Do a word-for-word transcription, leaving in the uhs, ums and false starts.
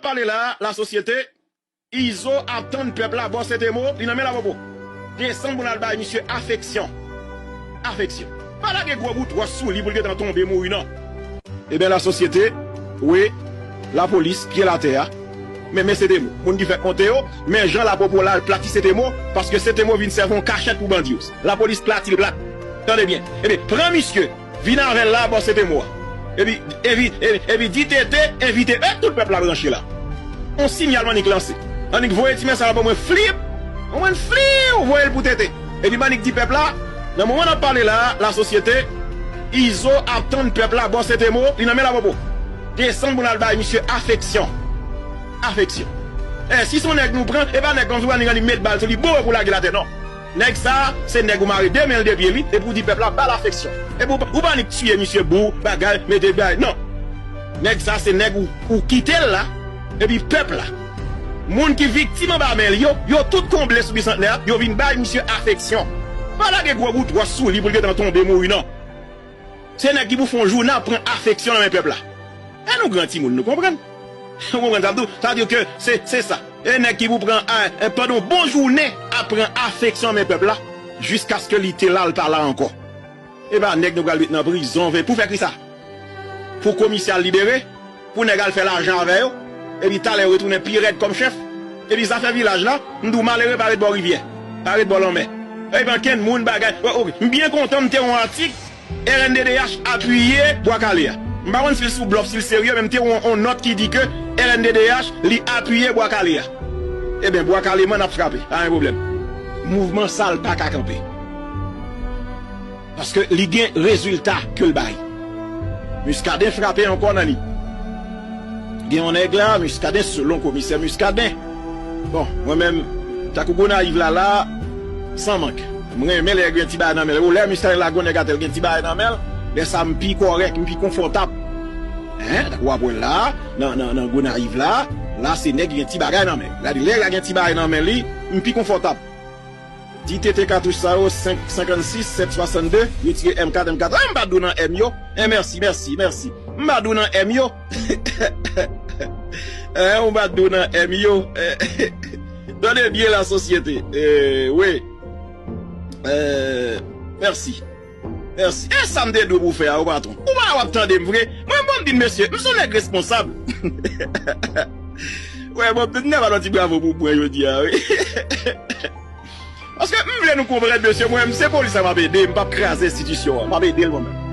Pale la, lasosyete, Izo ap tann pèp la, bò Sentemo, li nan men Lapopo. Desann pou n al bay misye afeksyon. Afeksyon. Pa lage gwo bout wòch sou li pou l gentan tonbe mouri, non. Ebyen, lasosyete, wi, lapolis, pye l atè a. Men, men Sentemo, moun ki fèk monte yo, men jan Lapopo la al plati Sentemo, paske Sentemo vin sèvi yon kachèt pou bandi yo. Lapolis plati l plat. Tande byen. Ebyen, pran misye, vin avè l la, bò Sentemo a. Epi, epi, epi, epi di Tete, envite, e tout pèp la branche la. On sinyal m annik lanse. Annik voye ti mesaj la ban mwen flip. Ban mwen flip, voye l pou Tete. Epi m annik di pèp la, nan moman n ap pale la, lasosyete, Izo ap tann pèp la, bò Sentemo, li nan men Lapopo. Desann pou n al bay misye afeksyon. Afeksyon. E, si se yon nèg nou pran, e pa nèg kòmsi w annik, annik met bal sou li, boure pou lage l atè, non. Nèg sa, se nèg ou mare de men l de pye li, epi w di pèp la, ba l afeksyon. Epi w pa, ou pa annik tiye misye bou, bagay, mete bagay, non. Nèg sa, se nèg ou, ou kite l la, epi pèp la. Moun ki viktim anba men l yo, yo tout konble sou Bisantnè a, yo vin bay misye afeksyon. Pa lage gwo bout wòch sou li pou l gentan tonbe mouri, non. Se nèg ki pou fè yon jounen ap pran afeksyon nan men pèp la. E nou gran timoun, nou konprann. Ou konprann sa m di w? Sa vle di ke se, se sa. E nèg ki pou pran, a, e, pandan yon bon jounen ap pran afeksyon nan men pèp la, jiskaske li te la, l pa la ankò. E pa nèg nou pral met nan prizon, pou fè kisa? Pou komisè al libere? Pou nèg al fè lajan avè yo, epi talè yo retounen pi rèd kòm chèf, epi zafè vilaj la, m di w malere pa ret bò rivyè, pa ret bò lanmè. Epi ankenn moun bagay, o, o, m byen kontan m te wè yon atik, R N D D H apiye Bwa Kale a. M pa konn si l sou blòf, si l serye, men m te wè yon, yon nòt ki di ke R N D D H, li apiye Bwa Kale a. Ebyen, Bwa Kale man ap frape, pa gen pwoblèm. Mouvman sa l pa ka kanpe. Paske li gen rezilta ke l bay. Muscadin frape ankò nan li. Gen yon nèg la, Muscadin, selon komisè Muscadin. Bon, mwen menm, tankou Gonayiv la, la, san mank. Mwen renmen lè gen ti bagay nan men l. Ou lè Muscadin la, gon nèg atè l gen ti bagay nan men l. Lè sa, m pi kòrèk, m pi konfòtab. Hein? Tankou w ap wè l la, nan, nan, nan Gonayiv la, la, se nèg ki gen ti bagay nan men l. La, lè la gen ti bagay nan men li, m pi konfòtab. Di Tete katouch sa yo, senk senkannsis, sèt swasannde, retire M kat, M kat. Ah, m pa dou nan M yo. Eh, mèsi, mèsi, mèsi. M pa dou nan M yo. Eh, ou pa dou nan M yo. Eh, tande byen lasosyete. Eh, wi. Eh, mèsi. Mèsi. E sa m te dwe pou fè a, wi, patwon. Ou pa w ap tande m vre. Mwen, bon, m di, mesye, m se yon nèg responsab. Wè, bon, m te nèk ba yon ti bravo pou mwen jodi a, wi. Paske m vle nou konprann, mesye, mwen, m se polis la, m ap ede, m p ap kraze enstitisyon an, m ap ede l mwen menm.